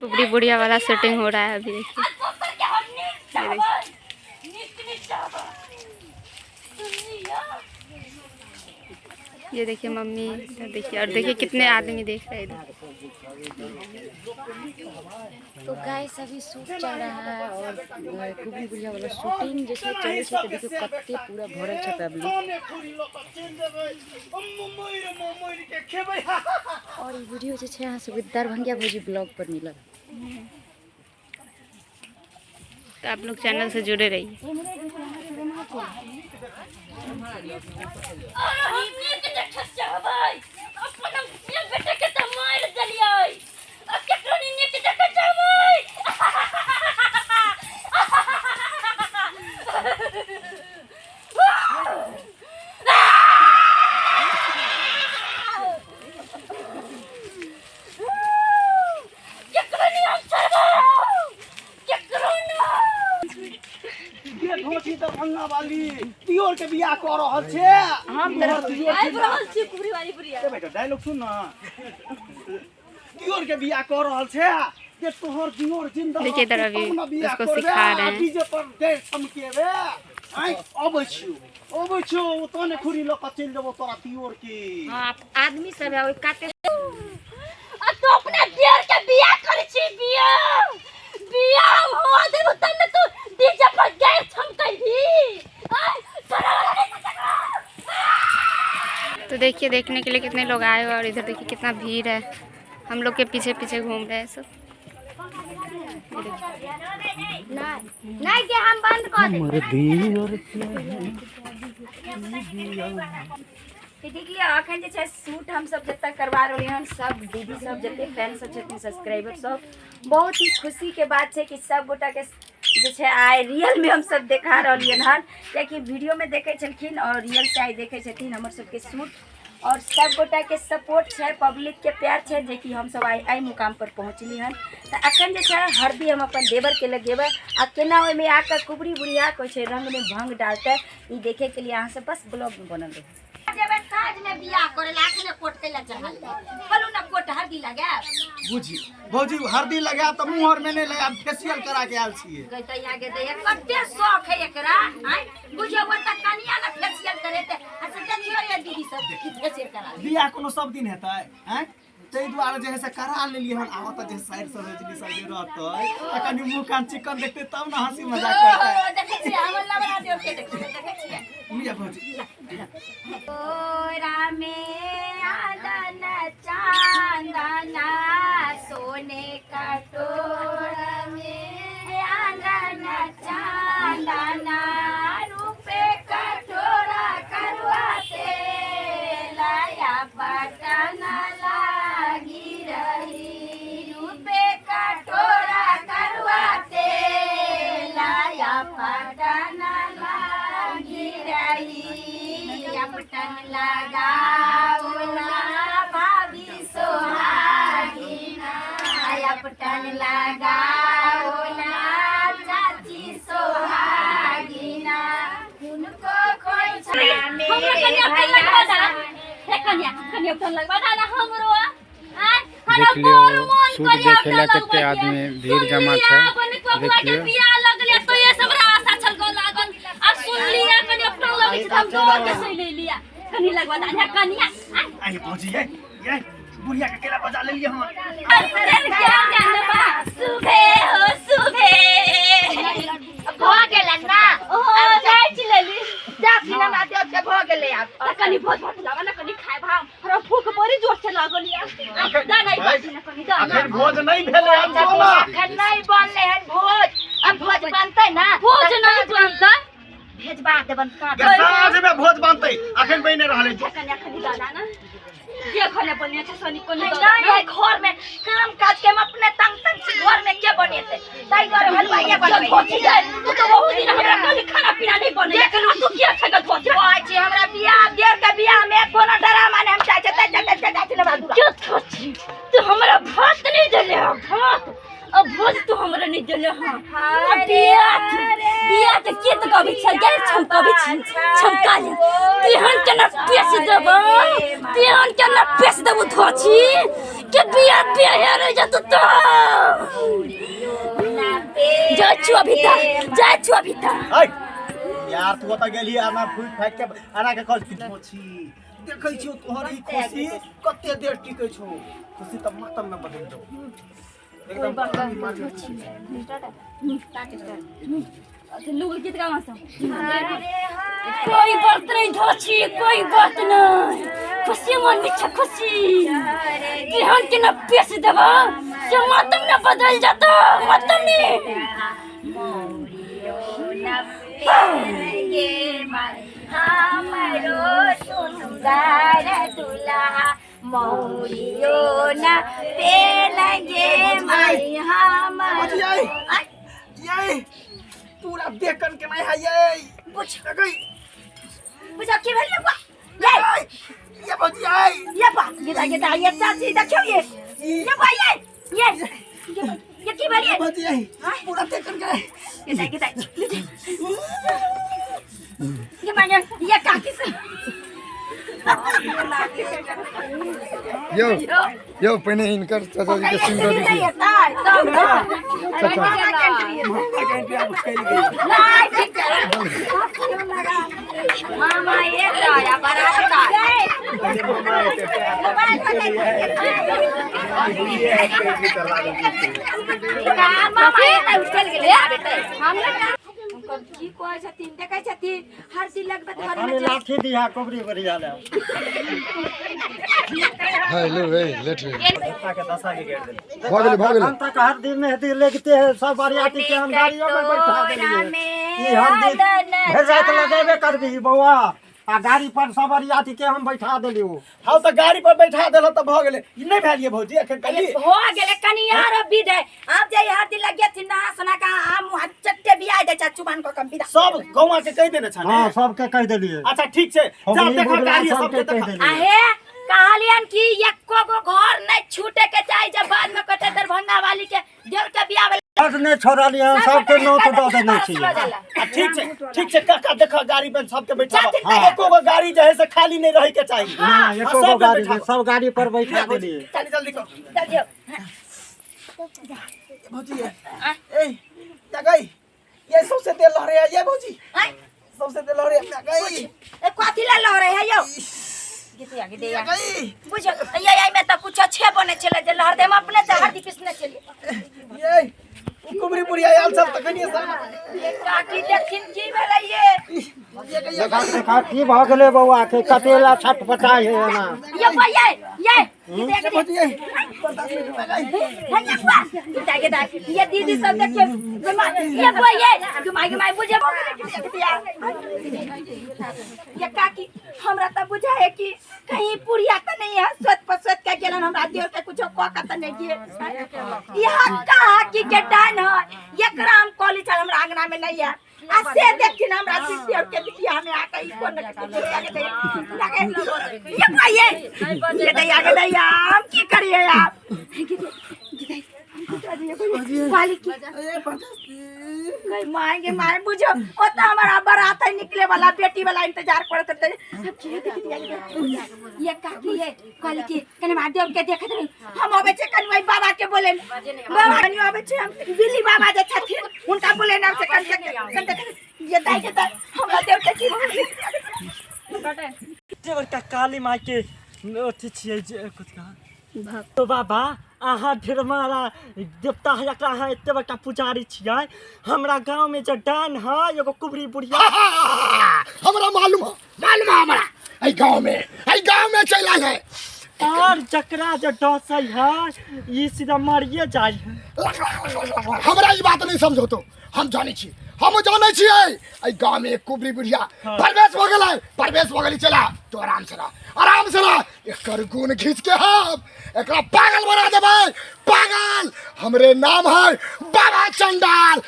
कुबरी बुढ़िया वाला सेटिंग हो रहा है अभी, देखिए। ये देखिए, ये देखिए मम्मी इधर देखिए, और देखिए कितने आदमी देख रहे हैं इधर। तो गाइस अभी शूट चल रहा है और कुबरी बुढ़िया वाला शूटिंग जे छै चलै छै। तऽ देखियौ कते पूरा भरल छै पब्लिक। और ई वीडियो जे छै अहाँ सबके दरभंगिया भौजी ब्लॉग पर मिलत। तो आप लोग चैनल से जुड़े रहिए। और हम नीक देखऽ चाहबै। अपन हम बेटा के तऽ मारि देलियै, आ केकरो नहि नीक देखऽ चाहबै। केकरो नहि हम छोड़बै, केकरो नहि। ये धोती दरभंगा वाली दियोर के बियाह कऽ रहल छै। हम दियोर आबि रहल छी कुबरी वाली बुढ़िया। ए बेटा, डायलॉग सुन ना। दियोर के बियाह कऽ रहल छै जे तोहर दियोर जिंदा देखिए इधर रहतै अभी तब ना बियाह उसको करबे, सिखा रहे आ हैं। डीजे पर देह चमकेबे। आँय, अबै छियौ, अबै छियौ, तहने खुरी लऽ कऽ चलि जेबौ तोरा दियोर के। हाँ, आदमी सब है ओहि काते। आ तू अपना दियोर के बियाह करै छी, बियाह बियाह हम हुआ देबो तब ने तू डीजे पर गैर छमकैबी। आय, तोरा वाला नहीं छमकबो। तो देखिए, देखने के लिए कितने लोग आए हुए हैं और इधर देखिए कितना भीड़ है। हम लोग के पीछे पीछे घूम रहे हैं सब। ये देखिए। नहीं के हम बंद कर दे। तऽ देख लिअ, अखन जे छै शूट हमसब जतऽ करवा रहलियै हन, सब दीदी सब जते फैन सब छथिन, सब्सक्राइबर सब, बहुत ही खुशी के बात छै कि सब गोटा के जे छै आइ रियल में हमसब देखा रहलियन हन, कियाकि वीडियो में देखै छलखिन और रियल से आइ देखै छथिन हमर सबके शूट। और सब गोटा के सपोर्ट छै, पब्लिक के प्यार छै, जेकि हमसब आइ एहि मुकाम पर पहुँचली हन। तऽ अखन जे छै हरदी हम अपन देवर के लगेबै आ केना ओहिमे आके कुबरी बुढ़िया कहै छै रंग में भंग डालतै, ई देखे के लिए अहाँ सब बस ब्लॉग में बनल रहू। जेबै साँझ में बियाह करे ला, अखने कोट कैला चढ़ल बोलू ना, कोट हरदी लगायब। बुझी भौजी, हरदी लगायब तऽ मुँह आर में नहि लगायब, फेसियल करा के आयल छियै। गैतैया गे दैया, कते शौक है एकरा। आँय बुझियौ, ओतऽ कनिया ने फेसियल करेतै। अच्छा देखियौ रे दीदी सब की फेसियल करा लेलकै। बियाह कोनो सब दिन हेतै? आँय, ताहि दुआरे जे है से करा लेलियै हन। आ ओतऽ जे साइड सब रजनी सब जे रहतै तऽ कनि मुँह कान चिकन देखतै तब ने हँसी मजाक करतै। ओ, देखै छियै हमर लबड़ा देव के, देखियौ, देखै छियै। लिअ भौजी। तोरा में आदन चांदना, सोने का तोरा में आदन चांदना, रूपे कटोरा करुआ लाया पटना लागी रही, रूपे कटोरा करुआ लाया पटना लागी रही, अपटन लगाओला भाभी सोहागिना, अपटन लगाओला चाची सोहागिना, हुनको खोइछा हमरो कनिया मेरे उपटन लगवा भैया। दा हे, कनिया, कनिया उपटन लगवा दा ना हमरो। आय हमरा देख लियौ, बड़ मन सूट करिया देखे ला उपटन कते लगवा आदमी के। भीड़ जमा सुनलियै छै। अपन बबुआ देख के लियौ। बियाह लगले तो ये सब आशा छल गो लागल आ सुनलियै कनि उपटन लगै छै त हम दौड़ के सही ले लिया, कनि लगवा दा हे कनिया। आय आइ भौजी, ये ये बुढ़िया के केला बजा लेलियै हन। क्या जानबा सुबे हो सुबे भऽ गेलै ना? ओ नाचि लेली। जाथिन हमरा देव के भऽ गेलै आब। त कनि भोज भात लावा ना, कनि खाय भाम, हमरा भूख बड़ी जोर से लागल या। दा नहीं बाजी ना, कनि दा ना। अखन भोज नहि भेलै हन, जो ना। अखन नहि बनलै हन भोज, अब भोज बनतै ना। भोज नहीं बनतै? भेजबा देबन काट। गे, साँझ में भोज बनतै, अखन बनि रहलै, जो। कन्या कनि दादा ना जे खाना बने छै सनी कोनी। नहीं, घर में काम काज के हम अपने तंग तंग छी, घर में के बनेतै? ताहि दुआरे हलवाइये बनबै। धोती गए तू तो बहुत दिन हमरा कल खाना पीना नहीं बने, देख लू तू किया छगल धोती। कहै छी हमरा बियाह देर के बियाह में कोनो ड्रामा नहि हम चाहै छी, तै चलते चलि जाइ छी ने बाबू। क्यों धोती, तू हमरा भात नहीं देले हो, भात अब भोज तू हमरा नहीं देले। हां, अब बियाह बियाह के के तो कभी छ गए छम कभी छी छमका ले तेहन के ना पेश देब, तेहन के ना पेश देबो धोची के बियाह बियाह रे जा तू तो। जाइ छौ अभी तक, जाइ छौ अभी तक। हट यार, तू ओतऽ गेलही आना फूक फाकि के आना के कहल कि छी देखै छियौ तोहर ई खुशी कते देर टिकै छौ। खुशी तऽ मातम में बदलि दौ एकदम। अथी लुग गीत गावा सब। कोई बात नहीं धोछी, कोई बात नहीं, खुशी मन में छे खुशी। केहन के न पेश देबा से मातम न बदल जाता, मातम नहीं। हमरो सुंदर दुल्हा मौरियो न पेलगे माई हमरो। ये ये पूरा देखन के नहीं है ये। बुझ देखै बुझ की भेल बा ये? ये भौजी ये ये बा ये ये ये चाची देखियो ये ये बा ये ये ये की भेल ये? भौजी ये पूरा देखन के ये ये ये मांगे ये काकी से। यौ यौ, पहिने हिनकर चाचा जी के सिंह दऽ दितियै। चाचा मामा एक आया बराबर। की कहै छथिन देखै छथिन हर दिन लगबैत हर खाली लाठी दिहा कोबरी बढ़िया ले। हेलो हे लेट रे। कुत्ता के दशा के गेड़ देले। भऽ गेलै, भऽ गेलै। हम तक हर दिन मेहदी लगते है, सब बरियाती के हम गाड़ियों में बैठा देलिए। ई हर दिन भरि राति लगेबे करबी बौआ, आ गाड़ी पर सब बरियाती के हम बैठा देलियो। हाँ तऽ गाड़ी पर बैठा देलह तऽ भऽ गेलै। ई नहि भेलियै भौजी एखन कही हो गेलै कनि आर विध है। आब जे हर दिन लगिए थिन नहा सोना का आम मुँह चट्टे बियाह दे चाचू मान को कम विदा। सब गौवा के कहि देने छने? हाँ, सबके कहि देलिए। अच्छा ठीक छै, जा होगली देखा बुगला गाड़ी सबके सबके कहि देखा। देलिए। आहे कहलियन कि एको गो घर नहीं छूटे के चाही, जब बाद में कटे दरभंगा वाली के देव के बियाह भेलै। घर नहि छोड़लियै हम, सबके नोत दऽ देने छियै। आ ठीक छै, ठीक छै काका, देखा गाड़ी पर सबके बैठाबा। हाँ। एको गो गाड़ी जे है से खाली नहीं रहे के चाही। हाँ, एको गो सबके गाड़ी बैठाबा। सब गाड़ी पर बैठा देलिए। जल्दी जल्दी कर चलियो भौजी। ए क्या गई ये सबसे तेल लहरे है ये भौजी? आय सबसे तेल लहरे क्या गई? ए कथी ला लहरे है यौ? गीतिया गीतिया क्या गई? बुझो ये ये में त कुछ अच्छे बने छले जे लहर दे हम अपने से हरदी पिसने छलिए। ये उ कुमरी बुढ़िया आयल सब तखनिए सब। ये काकी देखिन की भेलै ये? ये गई देखा देखा की भऽ गेलै बौआ के, कतेला छटपटाइ है एना? ये बा ये ये गीतिया गीतिया भौजी ये बर्दाश्त नहीं हो गई। ये बुआ गीतिया गीतिया ये दीदी सब देखिए ये बुआ ये घुमाई घुमाई बुझे गीतिया ये काकी हमरा त बुझाए कि कहीं पुरिया त नहीं है, सोच पर सोच के गेलन हमरा देव के कुछो क के त नहीं गिए। यहाँ कहा कि के डान है एकरा हम कॉलेज चल हमरा अंगना में नहीं है आ से देखथिन हमरा देव के बिटिया में आके ई कोन के दे लगे ये बुआ ये ये दैया के दैया हम की करिए आप वाली की गई माएंगे माए बुझो ओता हमारा बारात है निकले वाला बेटी वाला इंतजार करत रहते। अब की देख दिया ये काकी है कहली कि कने महादेव के देखत रही हम आबै छै कनि वही बाबा के बोले बाबा कनि आबै छै हम बिल्ली बाबा जे छथिन हुनका बोले ना से कनि कनि देख ये दाई के दाई हमरा देव के की एते बड़का काली माई के अथी छियै जे कुछ कहा तो बाबा अहाँ ढेरमारा देवता है, एकरा अहाँ एते बड़का पुजारी छियै। हमरा गाँव में जे डान है एगो कुबरी बुढ़िया, हमरा मालूम है, मालूम है हमरा। एहि गाँव में, एहि गाँव में चलि आयल है और जकरा जे डसै है ई सीधा मरिए जाइ है। हमरा ई बात नहीं समझो तो हम जानै छी, हम जानै छियै एहि गाँव में एक कुबरी बुढ़िया परवेश भऽ गेलै, परवेश भऽ गेलै। चला तो आराम से रह, आराम से रह। एकर गुण घीच के हम एकरा पागल बना देबै, पागल। हमरे नाम है बाबा चंडाल।